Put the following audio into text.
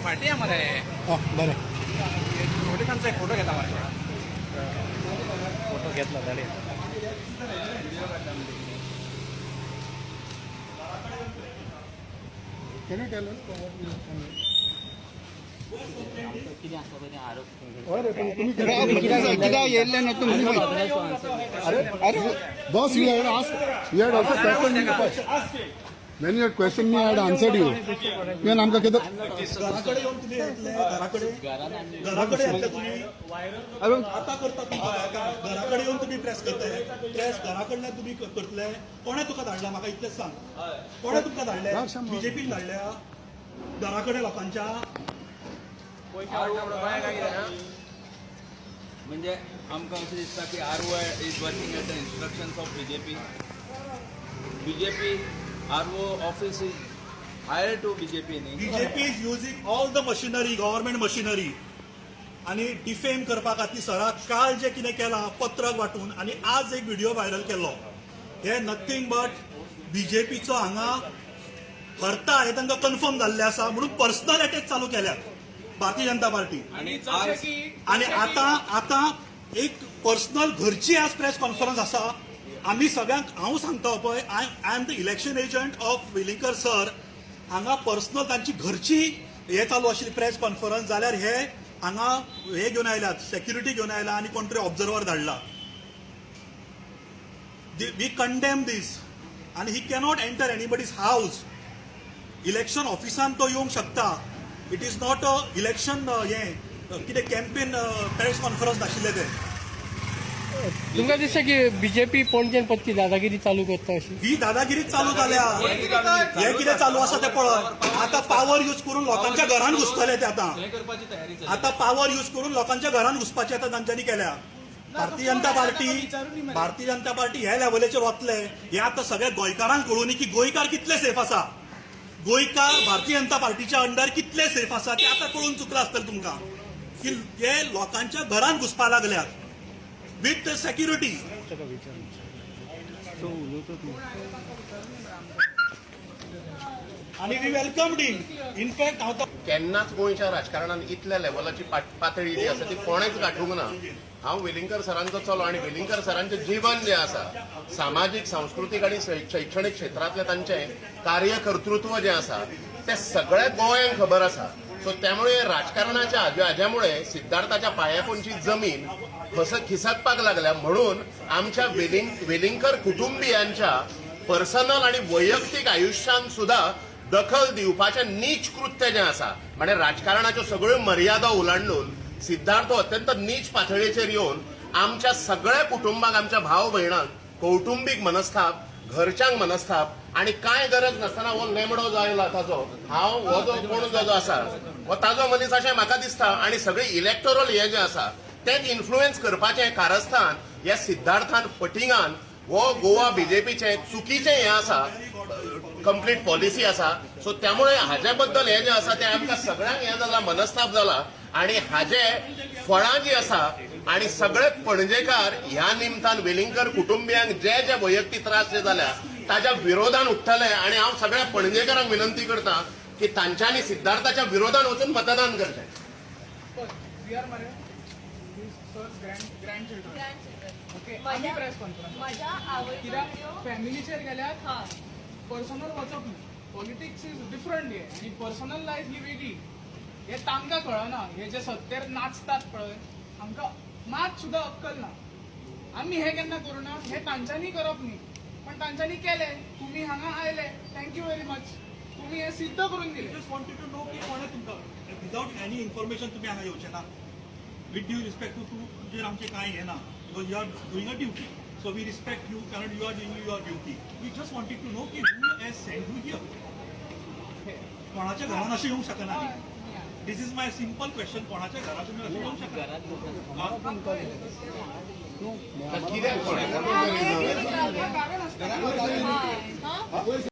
फाटी या मरे. बरें. फोटो, एक फोटो घेता मरे. फोटो घेतला जाले. Can you tell us what you कितें आसा पळय ते आरोप. हय रे, पण तुम्ही कित्याक येयल्ले न्हू तुमी? अरे अरे boss, you had asked, you had also questioned me first. When you had questioned me, I had answered you. Even आमकां कितें घराकडे येवन तुमी येतले घराकडे? घरान आमी घराकडे येतले तुमी आतां करता तुमकां? घराकडे येवन तुमी प्रेस करतले? प्रेस घरा कडल्यान तुमी करतले? कोणें तुका धाडला, म्हाका इतलेंच सांग. कोणें तुमकां धाडले? बीजेपीन धाडल्या घरा कडेन लोकांच्या? म्हणजे आमकां अशें दिसता की RO is working at the instructions of BJP. BJP RO office is hire to BJP न्ही. BJP is using all the machinery, government machinery, आनी डिफेम करपा खातीर सराक काल जें कितें केलां पत्रक वांटून आनी आज एक व्हिडिओ व्हायरल केलो, हे नथींग बट बीजेपीचो हांगा हरता हें तांकां कन्फर्म जाल्लें आसा, म्हणून पर्सनल अटॅक चालू केल्यात भारतीय जनता पार्टी. आनी आज आणि आतां आतां एक पर्सनल घरची आज प्रेस कॉन्फरन्स आसा. आमी सगळ्यांक हांव सांगता पळय, I am the election agent of Velingkar sir. हांगा पर्सनल तांची घरची हे चालू आशिल्ली प्रेस कॉन्फरन्स, जाल्यार हे हांगा हे घेवन आयल्यात, सेक्युरिटी घेवन आयला आनी कोण तरी ऑब्जर्वर धाडला. We condemn दीस. आनी he cannot enter anybody's house. Election ऑफिसान तो येवंक शकता. It is not a election हें कितें कॅम्पेन प्रेस कॉन्फरन्स नाशिल्लें तें. तुमकां दिसता की बीजेपी पणजेन परती दादागिरी चालू करता अशी? ही दादागिरी चालू जाल्या. हे कितें चालू आसा तें पळय. आतां पावर यूज करून लोकांच्या घरान घुसतले ते आतां. हें करपाची तयारी चल्ल्या. आतां पावर यूज करून लोकांच्या घरान घुसपाची आतां तांच्यांनी केल्या. भारतीय जनता पार्टी, भारतीय जनता पार्टी ह्या लेवलाचेर वतले हे आतां सगळ्या गोंयकारांक कळूनी की गोंयकार कितले सेफ आसा, गोंयकार भारतीय जनता पार्टीच्या अंडर कितले सेफ आसा ते आतां कळून चुकलां आसतलें तुमकां की हे लोकांच्या घरान घुसपा लागल्यात विथ सेक्युरिटी. आनी we welcome him. In fact हांव तो केन्नाच गोंयच्या राजकारणान इतल्या लेवलाची पातळी जी आसा ती कोणेच गांठूंक ना. हांव वेलिंगकर सरांचो चलो आनी वेलिंगकर सरांचें जीवन जें आसा, सामाजीक, सांस्कृतीक आनी शैक्षणीक क्षेत्रांतलें तांचें कार्यकर्तृत्व जें आसा तें सगळ्या गोंयांक खबर आसा. सो त्यामुळे राजकारणाच्या हाज्यामुळे सिद्धार्थाच्या पांयापोंदची जमीन खिसकपाक लागल्या, म्हणून आमच्या वेलिंगकर कुटुंबियांच्या पर्सनल आणि वैयक्तीक आयुश्यांत सुद्धा दखल दिवपाचें नीच कृत्य जें आसा, म्हणजे राजकारणाच्यो सगळ्यो मर्यादा ओलांडून सिद्धार्थ अत्यंत नीच पातळेचेर येवन आमच्या सगळ्या कुटुंबाक, आमच्या भाव भयणांक कौटुंबीक मनस्ताप, घरच्यांक मनस्ताप आणि कांय गरज नासतना हो लेमडो जो आयला ताजो, हांव हो जो कोण जो आसा हो ताजो मनीस अशें म्हाका दिसता. आणि सगळे इलेक्टोरल हे जें आसा तेच इन्फ्लुएन्स करपाचें कारस्थान ह्या सिद्धार्थान फटिंगान हो गोवा बीजेपीचें चुकीचें हें आसा, कंप्लीट पॉलिसी आसा. सो त्यामुळे हाजे बद्दल हें जें आसा तें आमकां सगळ्यांक हें जाला, मनस्ताप जाला आणि हाजे फळां जी आसा आणि सगळे पणजेकार ह्या निमतान वेलिंगकर कुटुंबियांक जे जे वैयक्तीक त्रास जे जाल्या ताच्या विरोधान उठ्ठले. आणि हांव सगळ्या पणजेकारांक विनंती करता की तांच्यांनी सिद्धार्थाच्या विरोधान वचून मतदान करचें. We are मरे sir's grandchildren. Okay, आमी प्रेस कॉन्फरन्स माझ्या आवयचो कित्याक व्हिडिओ फॅमिलीचेर गेल्यार पर्सनल वचप न्ही. पॉलिटिक्स is different हे आनी पर्सनल लायफ ही वेगळी हे तांकां कळना. हे जे सत्तेर नाचतात पळय, हांकां मात सुद्दां अक्कल ना. आमी हे केन्ना करूना, हे तांच्यांनी करप न्ही, पण तांच्यांनी केलें. तुमी हांगा आयले, thank you very much. तुमी हें सिद्ध करून दिलें. Just wanted to know की कोणें तुमकां, विदाउट एनी इन्फॉर्मेशन तुमी हांगा येवचे ना. विथ ड्यू रिस्पेक्ट टू तुजेर आमचें कांय हें ना, because you are doing a duty, so we respect you कारण you are doing your duty. We just wanted to know की who has send you here. कोणाच्या घरान अशें येवंक शकना. This is my simple question. कोणाच्या घरात तुमी अशें येवंक शकना? कित्याक कोणें कारण आसता. हा.